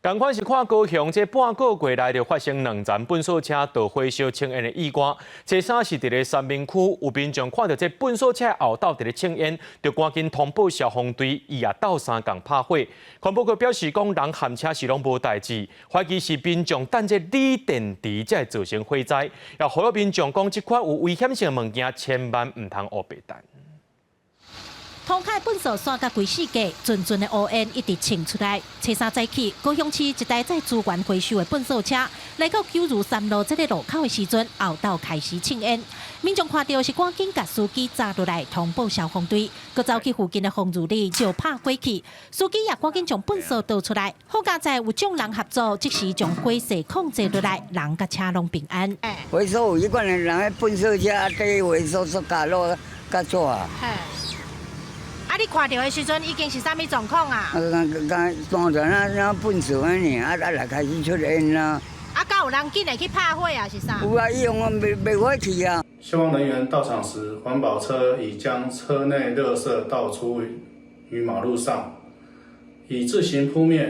仝款是看高雄，這半個月內就發生兩層糞掃車導火燒青煙的意外。這三是佇咧三民區，有民眾看著這糞掃車後斗佇咧衝煙，就趕緊通報消防隊，伊也鬥相共拍火。環保局表示講，人和車是攏無代誌，懷疑是民眾等這鋰電池才會造成火災。也呼籲民眾講，這款有危險性的物件，千萬毋通烏白擲。塗跤糞掃散甲規四界，陣陣的烏煙一直衝出來。初三早起，高雄市一台載資源回收的糞掃車來到九如三路這个路口的時陣，後斗開始衝煙。民眾看著是趕緊共司機閘落來通報消防隊，閣走去附近的防御裡就拍火去。司機也趕緊將糞掃倒出來。好佳哉有眾人合作，即時將火勢控制落來，人佮車攏平安。回收有彼款的人，彼糞掃車佇回收塑膠滷較紙啊。啊！你看著的時陣已經是啥物狀況啊？啊，剛剛當陣啊，那糞掃按呢，啊啊來開始出煙啦。啊，敢有人緊來去拍火啊？是啥？有啊，伊用滅滅火器啊。消防人員到場時，環保車已將車內垃圾倒出於馬路上，已自行撲滅。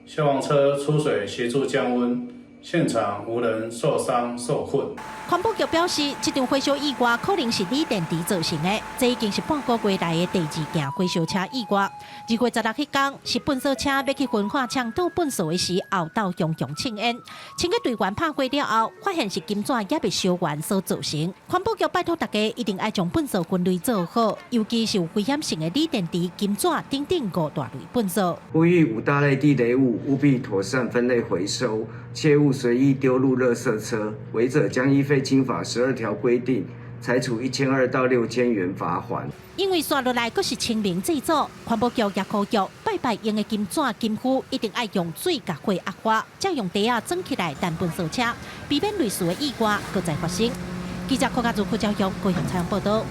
消防車出水協助降溫。現場無人受傷受困。環保局表示，這場火燒意外可能是鋰電池造成的，這已經是半個月內的第二件火燒車意外。2月16彼工，是糞掃車欲去焚化廠倒糞掃的時，後斗雄雄衝煙，清潔隊員拍火了後，發現是金紙猶未燒完所造成。環保局拜託大家一定愛將糞掃分類做好，尤其是有危險性的鋰電池、金紙等等五大類糞掃。呼籲五大類地雷物務必妥善分類回收，切勿隨意丟入垃圾車，違者將依廢清法12條規定，裁處1200到6000元罰鍰。因為紲落來閣是清明祭祖，環保局也呼籲拜拜用的金紙、金箍一定愛用水共火壓花，才用袋仔裝起來擔糞掃車，避免類似的意外閣再發生。記者柯家祖、柯昭雄高雄採訪報導。